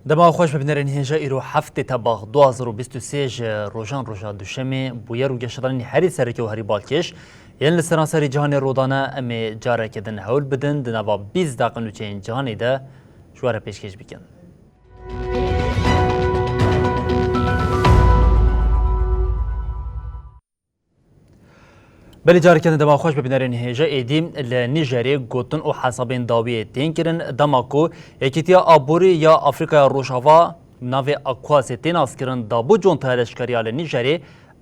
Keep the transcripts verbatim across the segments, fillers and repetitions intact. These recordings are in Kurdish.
Dema xweş be bînerên hêja, îro heftê Tebax du hazar û bîst û sê ji rojan roja Duşemê, bûyer û geşedanên herî sereke û herî balkêş yên li seranserî cîhanê rûdane, em ê careke din hewl bidin di nava bîst deqe nûçeyên cîhanê de ji we re pêşkêş bikin. Belê, careke din dema xweş be bînerên hêja. Êdî li Nîjerê gotin û hesabên dawiyê tên kirin, dema ku Yekîtiya Aborî ya Afrîkaya Rojava, navê ACOWASê, tê naskirin, dabû contaya leşkerî ya li Nîjerê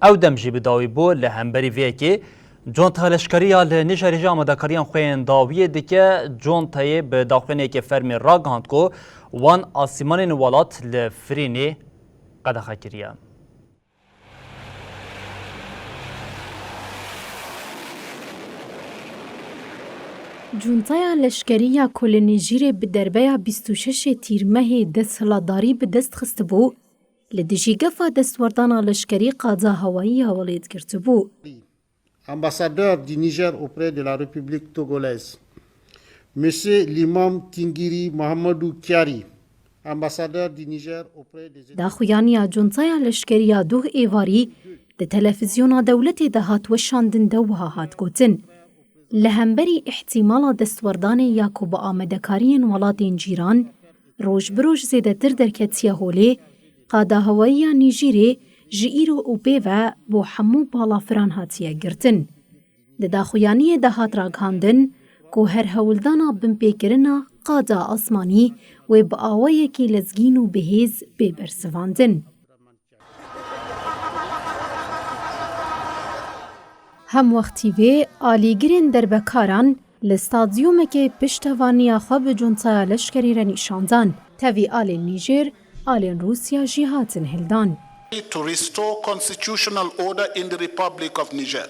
ew dem jî bi dawî bû. Li hemberî vê yekê, contaya leşkerî ya li Nîjerê jî amadekariyan xwe yên dawiyê dike. Contayê bi daxuyaniyeke fermî ragihand ku wan asîmanên welat li firînê qedexe kiriye. Cuntaya leşkerî ya ku li Nîjîrê bi derbeya bîst û şeşê Tîrmehê desthilatdarî bi dest xistibû, li dijî gefa destwerdana leşkerî qada hewayî ya welêt girtibû. Ambassadeur du Niger auprès de la République togolaise, Monsieur l'imam Kingiri Mahamadou Kiari, ambassadeur du Niger auprès des États Daxuyaniya cuntaya leşkerî ya duh êvarî di televîzyona dewletê de hat weşandin de wiha hat gotin: Li hemberî îhtîmala destwerdanê ya ku bi amadekariyên welatên cîran roj bi roj zêdetir derketiye holê, qada hewayiya Nîjîrê ji îro û pê ve bo hemû balafiran hatiye girtin. Di daxuyaniyê de hat ragihandin ku her hewldana binpêkirina qada asmanî wê bi awayekî lezgîn û bihêz bê bersivandin. Hemwextî vê, alîgirên derbekaran li stadyumekê piştevaniya xwe bi cuntaya leşkerî re nîşan dan. Tevî alên Nîjêr, alên Rûsya jî hatin hildan. To restore constitutional order in the Republic of Niger.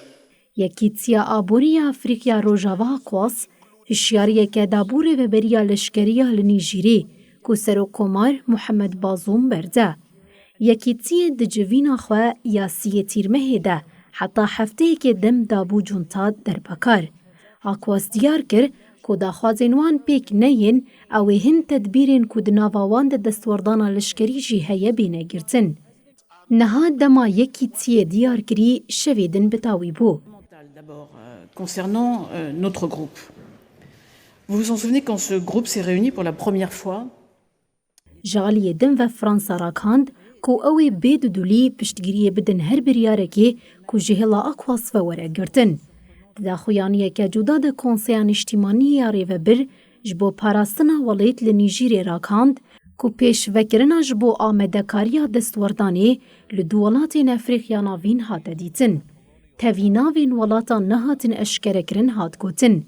Yekîtiya Aborî ya Afrîkaya Rojava, ACOWAS, hişyariyeke dabû rêveberiya leşkerî ya li Nîjîrê ku Serokkomar Muhammed Bazûm berde. Yekîtiyê di civîna xwe ya siyê Tîrmehê de heta hefteyekê dem dabû cunta derbekar. ACOWAS diyar kir ku daxwazên wan pêk neyên, ew ê hin tedbîrên ku di nava wan de destwerdana leşkerî jî heye bêne girtin. Niha dema Yekîtiyê diyar kirî, şevê din bi dawî bû. D'abord, euh, concernant, euh, notre groupe. Vous vous en souvenez, quand ce groupe s'est réuni pour la première fois, Ji aliyê din ve Fransa ragihand ku ew ê bê dudulî piştgiriyê bidin her biryarekê ku ji hêla ACOWAS ve were girtin. Di daxuyaniyeke cuda de Konseya Nîştîmanî ya Rêvebir ji bo parastina welêt li Nîjîrê ragihand ku pêşvekirina ji bo amadekariya destwerdanê li du welatên Efrîqya Navîn hate dîtin. Tevî navên welatan nehatin eşkerekirin hat gotin.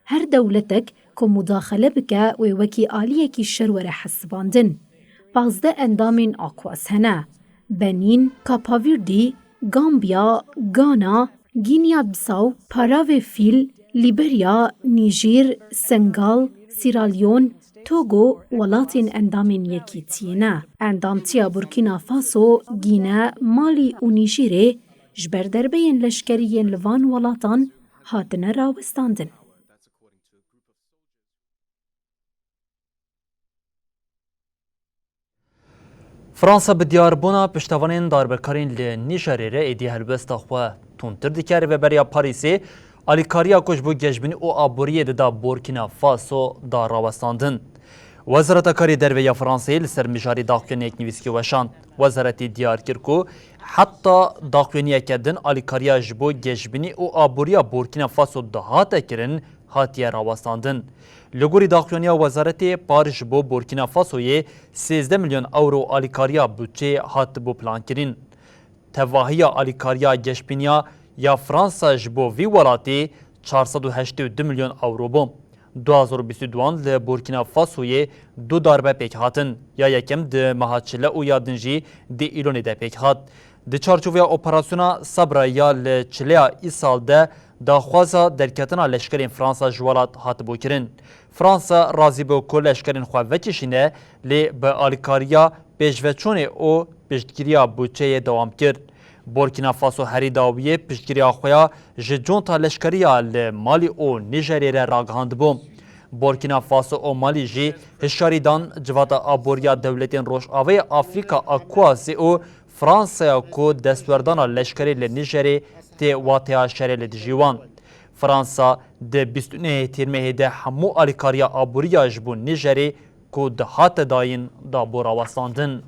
Her dewletek ku mudaxele bike wê wekî aliyekî şer were hesibandin. Pazdeh endamên ACOWAS hene: Benîn, Kapavîrdî, Gambiya, Gana, Gînya Bisaw, Paravê Fîl, Lîberya, Nîjîr, Sengal, Sîralyon, Togo welatên endamên Yekîtiyê ne. Endamtiya Burkîna Faso, Gîne, Malî û Nîjîrê ji ber derbeyên leşkerî yên li van welatan hatine rawestandin. Fransa bi diyarbûna piştevanên darbekarên li Nîjerê re êdî helwesta xwe tundtir dike. Rêveberiya Parîsê alîkariya ku ji bo geşbînî û aboriyê dida Burkîna Faso da rawestandin. Wezareta Karê Derve ya Fransayê li ser mijarê daxuyaniyek nivîskî weşand. Wezaretê diyar kir ku heta daxuyaniyeke din alîkariya ji bo geşbînî û aboriya Burkîna Faso dihate kirin, hatiye rawestandin. Li gorî daxuyaniya wezaretê, par ji bo Burkîna Fasoyê sêzdeh milyon ewro alîkariya budçeyê hatibû plankirin. Tevahiya alîkariya geşbîniya ya Fransa ji bo vî welatê çar sed û heştê û du milyon ewro bû. Du hazar û bîst û duan li Burkîna Fasoyê du darbe pêk hatin. Ya yekem di meha çile û ya din jî di Îlonê de pêk hat. Di çarçoveya operasyona Sabra ya li çileya îsal de daxwaza derketina leşkerên Fransa ji welat hatibû kirin. Fransa razî bû ku leşkerên xwe vekişîne, lê bi alîkariya pêşveçûnê û piştgiriya budçeyê dewam kir. Burkîna Faso herî dawiyê piştgiriya xwe ya ji conta leşkerî ya li Malî û Nîjerê re ragihandibû. Burkina Faso û Malî jî hişyarî dan civata aboriya dewletên Rojavayê Afrîka a Kuwasê û Fransaya ku destwerdana leşkerê li Nîjerê tê wateya şerê li dijî wan. Fransa di bîst û nehê Tîrmehê de hemû alîkariya aboriya ji bo Nîjerê ku dihate dayîn da bo rawestandin.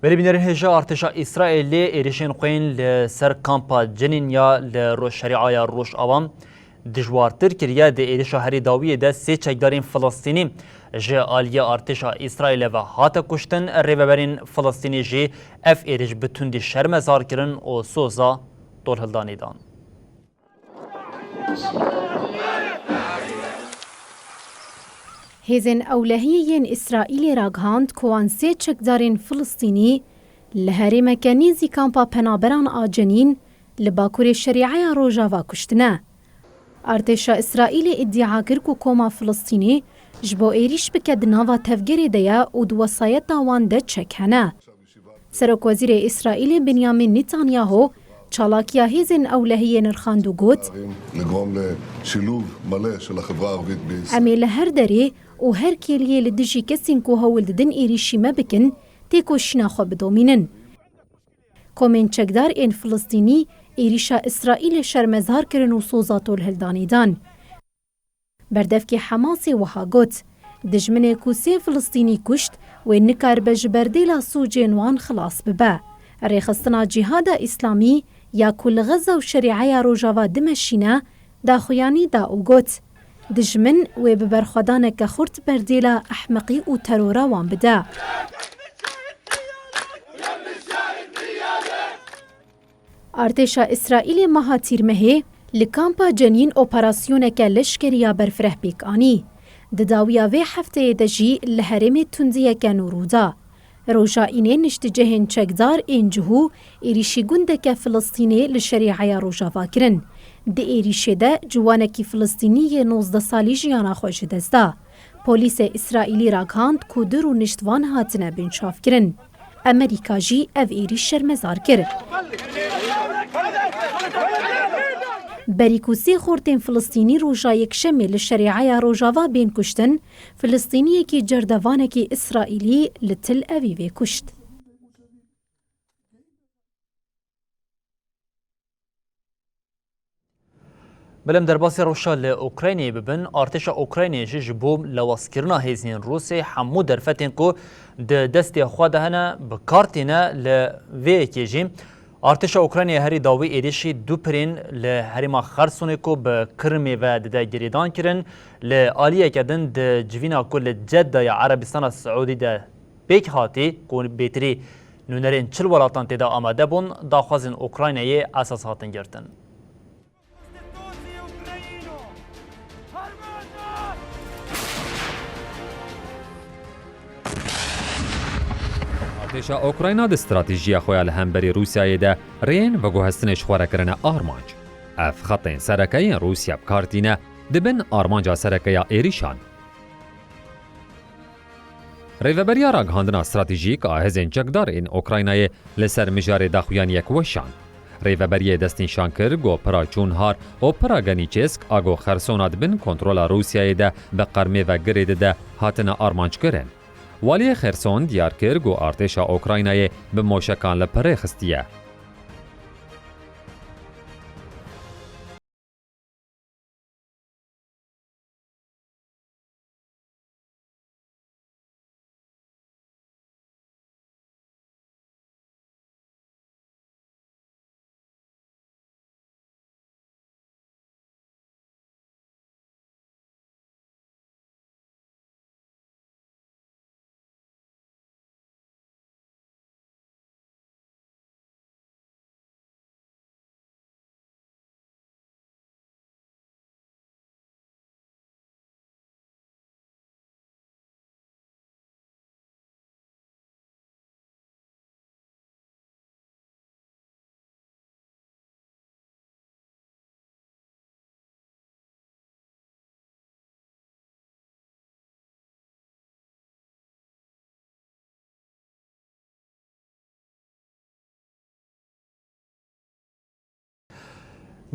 Belê bînerên hêja artêşa Îsraîlê êrişên xwe yên li ser kampa Cenîn ya li roj-, Şerîaya Rojava dijwartir kiriye. Di êrişa herî dawiyê de sê çekdarên Filistînî ji aliyê artêşa Îsraîlê ve hate kuştin. Rêveberên Filistînî jî ev êriş bi tundî şermezar kirin û soza tolhildanê dan. Hêzên ewlehiyê yên Îsraîlê ragihand ku wan sê çekdarên Filistînî li herêmeke nêzî kampa penaberan a Cenîn li bakurê Şerîeya Rojava kuştine. Artêşa Îsraîlê îdia kir ku koma Filistînî ji bo êrîş bike di nava tevgerê de ye û di wesayeta wan de çek hene. Serokwezîrê Îsraîlê Benyamin Netanyahu çalakiya hêzên ewlehiyê nirxand û got, לגרום לשילוב מלא של החברה הערבית בישראל. Em ê li her derê û her kêliyê li dijî kesên ku hewl didin êrîşî me bikin, têkoşîna xwe bidomînin. Komên çekdar ên Filistînî êrîşa Îsraîlê şermezar kirin û soza tolhildanê dan. Berdevkê Hemasê wiha got, dijminê ku sê Filistînî kuşt, wê nikaribe ji berdêla sûcên wan xilas bibe. Rêxistina Cîhada Îslamî ya ku li Xezza û Şerîeya Rojava dimeşîne, daxuyanî da û got, dijmin wê bi berxwedaneke xurt berdêla ehmeqî û terora wan bide. Artêşa Îsraîlê meha Tîrmehê li kampa Cenîn operasyoneke leşkerî ya berfireh pêk anî. Di dawiya vê hefteyê de jî li herêmê tundiyeke nû rû da. Roja Înê nişticehên çekdar ên cihû êrîşî gundeke Filistînê li Şerîeya Rojava kirin. Di êrîşê de ciwanekî Filistînî yê nozdeh salî jiyana xwe ji dest da. Polîsê Îsraîlî ragihand ku du rûniştvan hatine binçavkirin. Amerîka jî ev êrîş şermezar kir. Berî ku sê xortên Filistînî roja Yekşemê li Şerîeya Rojava bên kuştin, Filistîniyekî cerdevanekî Îsraîlî li Tel Evîvê kuşt. Belê em derbasî rewşa li Ukrayneyê bibin, artêşa Ukrayneyê jî ji bo lewazkirina hêzên Rûsê hemû derfetên ku di destê xwe de hene bi kar tîne. Li vê yekê jî artêşa Ukrayneyê herî dawî êrişî du pirên li herêma Xersonê ku bi Kirimê ve dide girêdan kirin. Li aliyeke din di civîna ku li Ceddaya Erebistana Siûdî de pêk hatî ku bêtirî nûnerên çil welatan tê de amade bûn, daxwazên Ukraynayê esas hatin girtin. Artêşa Ukrayna di stratejiya xwe ya li hemberî Rûsyayê de rêyên veguhestinê ji xwe re kirine armanc. Ev xetên sereke yên Rûsya bi kar tîne, dibin armanca sereke ya êrîşan. Rêveberiya Ragihandina Stratejîk a Hêzên Çekdar ên Ukraynayê li ser mijarê daxuyaniyek weşand. Rêveberiyê destnîşan kir ku pira Çûnhar û pira Genîçêsk a ku Xersona di bin kontrola Rûsyayê de bi qermê ve girê dide, hatine armanckirin. Waliyê Xerson diyar kir ku artêşa Ukraynayê bi moşekan li pirê xistiye.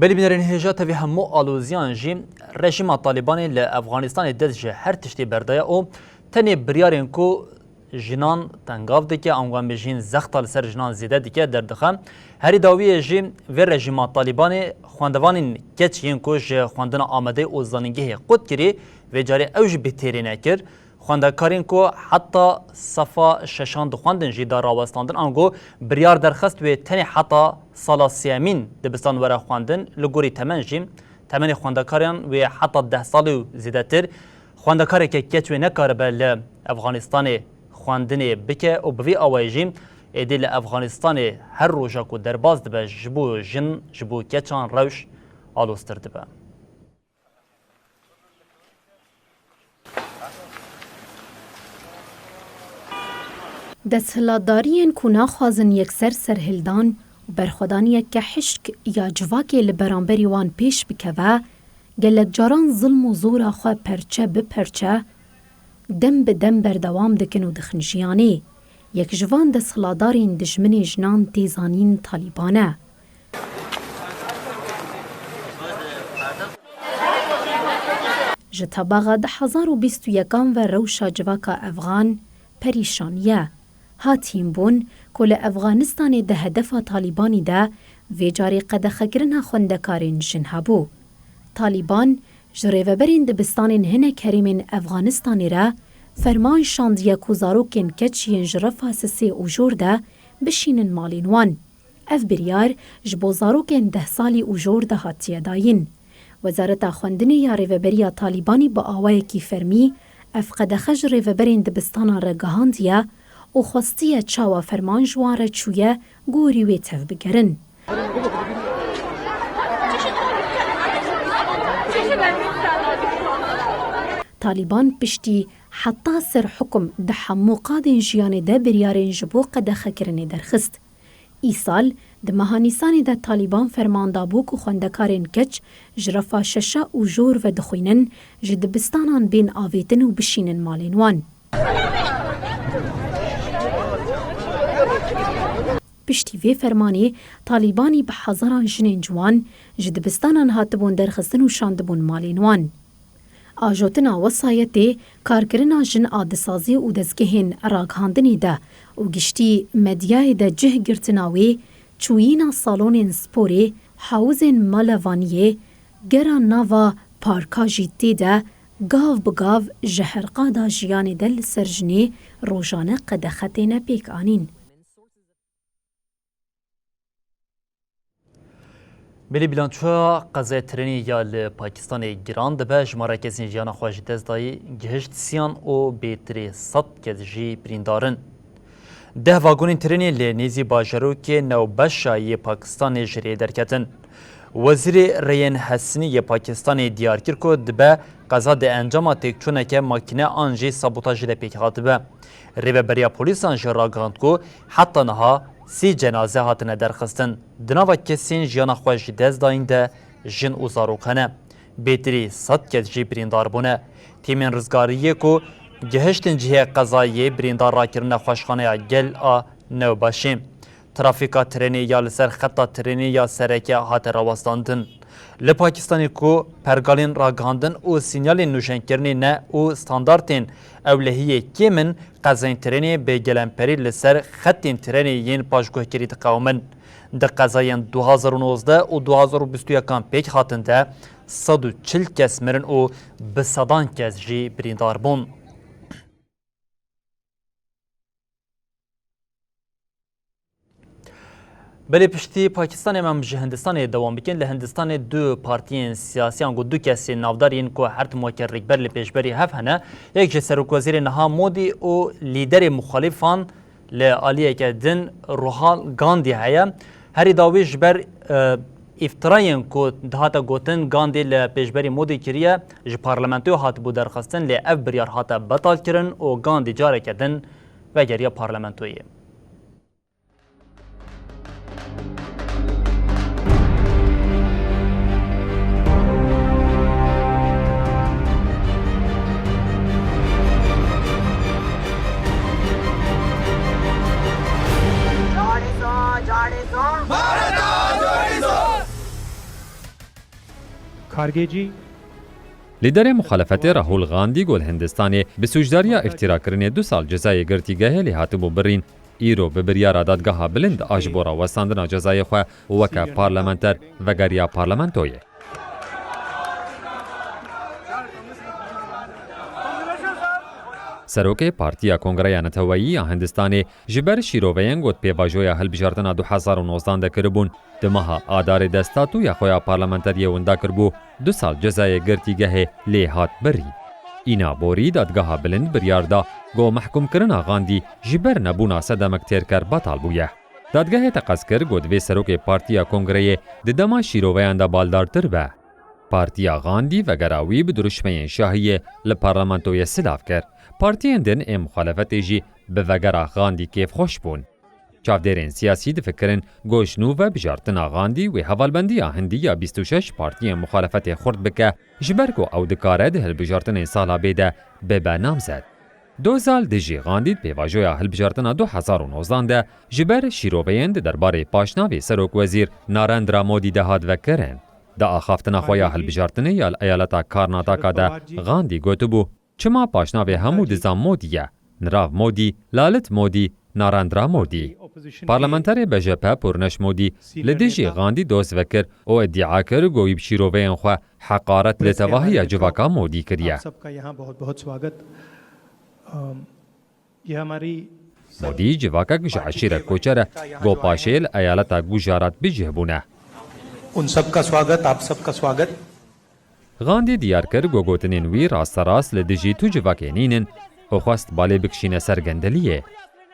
Belê bînerên hêja, tevî hemû aloziyan jî rejîma Talîbanê li Efxanistanê dest ji her tiştê berdaye û tenê biryarên ku jinan tengav dike, ango em bêjin zexta li ser jinan zêde dike, derdixe. Herî dawiyê jî vê rejîma Talîbanê xwendevanên keç yên ku ji xwendina amadeyî û zanîngehê qut kirî, vê carê ew jî bi têrê nekir. Xwendekarên ku heta sefa şeşan dixwendin jî da rawestandin, ango biryar derxist wê tenê heta sala sêyemîn dibistan were xwendin. Li gorî temen jî, temenê xwendekaran wê heta deh salî û zêdetir. Xwendekareke keç wê nekaribe li Efxanistanê xwendinê bike û bi vî awayî jî êdî li Efxanistanê her roja ku derbas dibe ji bo jin, ji bo keçan rewş aloztir dibe. Desthilatdariyên ku naxwazin yekser serhildan û berxwedaniyeke hişk ya civakê li beramberî wan pêş bikeve, gelek caran zilm û zora xwe perçe bi perçe, dem bi dem berdewam dikin û dixin jiyanê. Yek ji van desthilatdarên dijminê jinan tê zanîn Talîban e. Ji tebaxa du hezar û bîst û yekan ve rewşa civaka Efxan perîşan ye. Hat hînbûn ku li Efxanistanê di hedefa Talîbanî de vê carê qedexekirina xwendekarên jin hebû. Talîban ji rêveberên dibistanên hinek herêmên Efxanistanê re ferman şandiye ku zarokên keç yên ji refa sisê û jor de bişînin malên wan. Ev biryar ji bo zarokên deh salî û jor de hatiye dayîn. Wezareta Xwendinê ya Rêveberiya Talîbanî bi awayekî fermî ev qedexe ji rêveberên dibistanan re gihandiye û xwestiye çawa ferman ji wan re çûye, gorî wê tevbigerin. Talîban piştî heta ser hukum di hemû qadên jiyanê de biryarên ji bo qedexekirinê derxist. Îsal di meha Nîsanê de Talîban ferman dabû ku xwendekarên keç ji refa şeşa û jor ve dixwînin, ji dibistanan bên avêtin û bişînin malên wan. Piştî vê fermanê, Talîbanî bi hezaran jinên ciwan ji dibistanan hatibûn derxistin û şandibûn malên wan. Ajotina wesayetê, karkirina jin a di sazî û dezgehên ragihandinê de û giştî medyayê de cih girtina wê, çûyîna salonên sporê, hawizên malevaniyê, gera nava parka jî tê de gav bi gav ji her qada jiyanê de li ser jinê rojane qedexe têne pêk anîn. Belê bîlançoya qezaya trenê ya li Pakistanê giran dibe, jimara kesên jiyana xwe ji dest dayî gihişt siyan û bêtirê sed kes jî birîndar in. Deh vagonên trenê li nêzî bajarokê Newbeşa yê Pakistanê ji rê derketin. Wezîrê Rêyên Hesinî yê Pakistanê diyar kir ku dibe qeza di encama têkçûneke makîne an jî sabotajê de pêk hatibe. Rêveberiya polîsan jî ragihand ku heta niha sî cenaze hatine derxistin. Di nava kesên jiyana xwe ji dest dayîn de jin û zarok hene. Bêtirî sed kes jî birîndar bûne. Tîmên rizgariyê ku gihiştin cihê qezayê birîndar rakirine xweşxaneya gel a Newbaşê. Trafîka trenê ya li ser xeta trenê ya sereke hate rawestandin. Li Pakistanê ku pergalên ragihandin û sînyalên nûjenkirinê ne û standartên ewlehiyê kêm in, qezayên trenê bi gelemperî li ser xetên trenê yên paşguhkirî diqewimin. Di qezayên du hazar û nozdeh û du hazar û bîst û yekan pêk hatin de sed û çil kes mirin û bi sedan kes jî birîndar bûn. Belê piştî Pakistanê em ji Hindistanê dewam bikin. Li Hindistanê du partiyên siyasî ango du kesên navdar yên ku her tim weke rêkber li pêşberî hev hene. Yek ji serokwezîrê niha Modî û lîderê muxalîfan li aliyeke din Ruhal Gandî heye. Herî dawî ji ber, e, îftirayên ku dihate gotin Gandî li pêşberî Modî kiriye, ji parlamentoyê hatibû derxistin, lê ev biryar hate betalkirin û Gandî careke din vegeriya parlamentoyê. Lîderê muxalefetê Rahul Gandî ku li Hindistanê bi sûcdariya îftîrakirinê du sal cezayê girtîgehê lê hatibû birîn, îro bi biryara Dadgeha Bilind a ji bo rawestandina cezayê xwe weke parlamenter vegeriya parlamentoyê. Serokê Partiya Kongreya Neteweyî ya Hindistanê ji ber şîroveyên ku di pêvajoya hilbijartina du hezar û nozdan de kiribûn, di meha Adarê de statûya xwe ya parlamenteriyê winda kiribû, du sal cezayê girtîgehê lê hat birîn. Îna borî Dadgeha Bilind biryar da ku mehkûmkirina Gandî ji ber nebûna sedemek têrker betal bûye. Dadgehê teqez kir ku divê serokê Partiya Kongreyê di dema şîroveyan de baldartir be. Partiya Gandî vegera wî bi dirûşmeyên şahiyê li parlamentoyê silav kir. Partiyên din ên muxalefetê jî bi vegera Gandî kêfxweş bûn. Çavdêrên siyasî difikirin ku ji nû ve bijartina Gandî wê hevalbendiya Hindî ya bîst û şeş partiyên muxalefetê xurt bike, ji ber ku ew dikare di hilbijartinên sala bê de bibe namzet. Doza li dijî Gandî di pêvajoya hilbijartina du hezar û nozdan de ji ber şîroveyên di derbarê paşnavê serokwezîr Narendra Modî de hat vekirin. Di axaftina xwe ya hilbijartinê ya li eyaleta Karnataka de Gandî gotibû, çima paşnavê hemû dizan Modî ye? Nirav Modî, Lalit Modî, Narendra Modî. Parlamenterê B J P Purnesh Modî li dijî Gandî doz vekir û îdia kir ku wî bi şîroveyên xwe heqaret li tevahiya civaka Modî kiriye. Modî civakek ji eşîret koçer e, ku paşê li eyaleta Gujarat bi cih bûne. उन सबका स्वागत, आप सबका स्वागत। Gandî diyar kir ku gotinên wî rasterast li dijî tu civakê nînin û xwest balê bikişîne ser gendeliyê.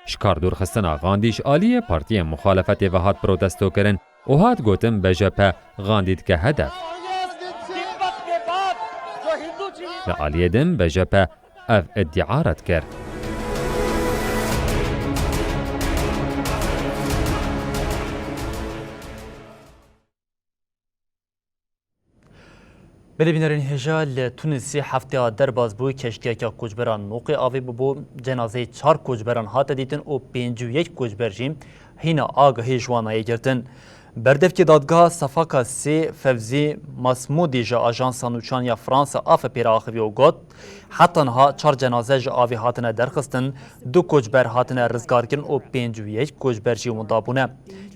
Ji kar dûrxistina Gandî ji aliyê partiyên muxalefetê ve hat protestokirin û hat gotin B J P Gandî dike hedef. Li aliyê din B J P ev îdia red kir. Belê bînerên hêja, li Tunisê hefteya derbas bû, keştiyeke koçberan noqê avê bûbû. Cenazeyê çar koçberan hate dîtin û pêncî û yek koçber jî hîna agahî ji wan nayê girtin. Berdevkê dadgeha Sefaka sê Fevzî Masmûdî ji ajansa nûçan ya Fransa A F P re axivî û got, heta niha çar cenaze ji avê hatine derxistin, du koçber hatine rizgarkirin û pêncî û yek koçber jî winda bûne.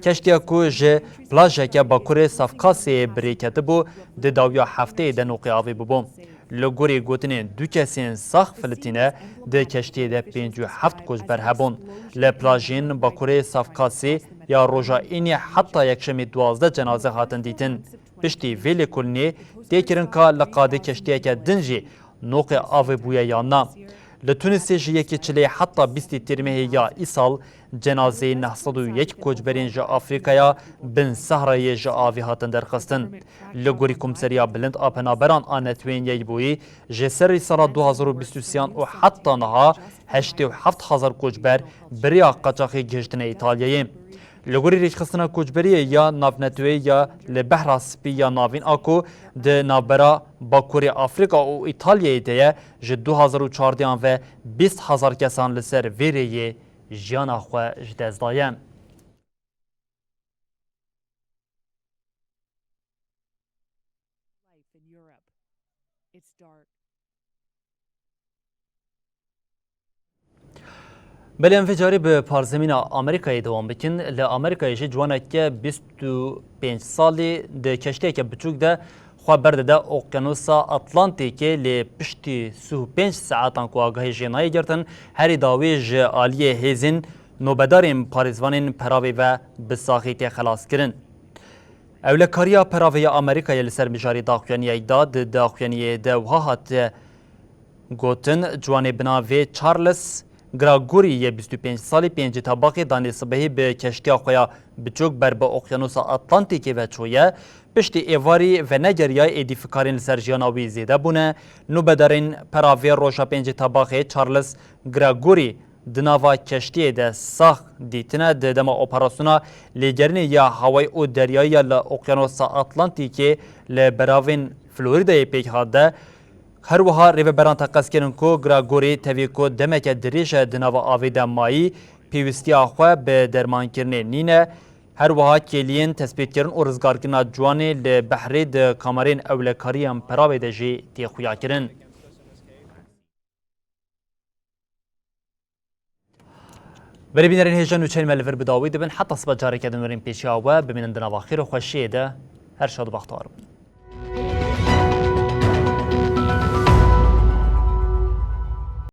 Keştiya ku ji plajeke bakurê Safkasê birê ketibû, di dawiya hefteyê de noqê avê bûbû. Li gorî gotinên du kesên sax filitîne di keştiyê de pêncî û heft koçber hebûn. Li plajên bakurê Safkasê ya roja înê heta yekşemê duwazdeh cenaze hatin dîtin. Piştî vê lêkolînê tê kirin ka li qadê keştiyeke din jî noqê avê bûye yan na. Li Tunisê ji yekê çilê heta bîstê Tîrmehê ya îsal cenazeyê neh sed û yek koçberên ji Afrîkaya Bin Sehrayê ji avê hatin derxistin. Li gorî Komseriya Bilind a Penaberan a Neteweyên Yekbûyî, ji serê sala du hazar û bîst û sêyan û heta niha heştê û heft hezar koçber bi rêya qaçaxê gihiştine Îtalyayê. Li gorî Rêkxistina Koçberiyê ya Navneteweyê ya li Behra Spî ya Navîn a ku di navbera Bakurê Afrîka û Îtalyayê de ye, ji du hazar û çardehan ve bîst hezar kesan li ser vê rêyê jiyana xwe ji dest daye. Belê em vê carî bi parzemîna Amerîkayê dewam bikin. Li Amerîkayê jî ciwaneke bîst û pênc salî di keştiyeke biçûk de xwe berdide Oqyanusa Atlantîkê, lê piştî sî û pênc saetan ku agahî jê nayê girtin, herî dawî ji aliyê hêzên nobedarên parêzvanên peravê ve bi saxî tê xelaskirin. Ewlekariya Peravê ya Amerîkayê li ser mijarê daxuyaniyek da. Di daxuyaniyê de wiha hatiye gotin, ciwanê bi navê Charles Gregory yê bîst û pênc salî pêncî tebaxê danê sibehî bi keştiya xwe ya biçûk ber bi Oqyanusa Atlantîkê ve çûye. Piştî êvarî venegeriya, êdî fikarên li ser jiyana wî zêde bûne. Nûbedarên peravê roja pêncî tebaxê Charles Gregory di nava keştiyê de sax dîtine. Di dema operasyona lêgerînê ya hewayî û deryayî ya li Oqyanusa Atlantîkê li beravên Florîdayê pêk hat de, her wiha rêveberan teqez kirin ku Gregory tevî ku demeke dirêj e di nava avê de mayî, pêwîstiya xwe bi dermankirinê nîne. Her wiha kêliyên tespîtkirin û rizgarkirina ciwanê li behrê di kamerên ewlekariya Emperawê de jî tê xuyakirin. Berê bînerên hêja nûçeyên me li vir bi dawî dibin. Heta sibe careke din werin pêşiya we, bimînin di nava xêr û xweşiyê de. Her şad û bextewar bin.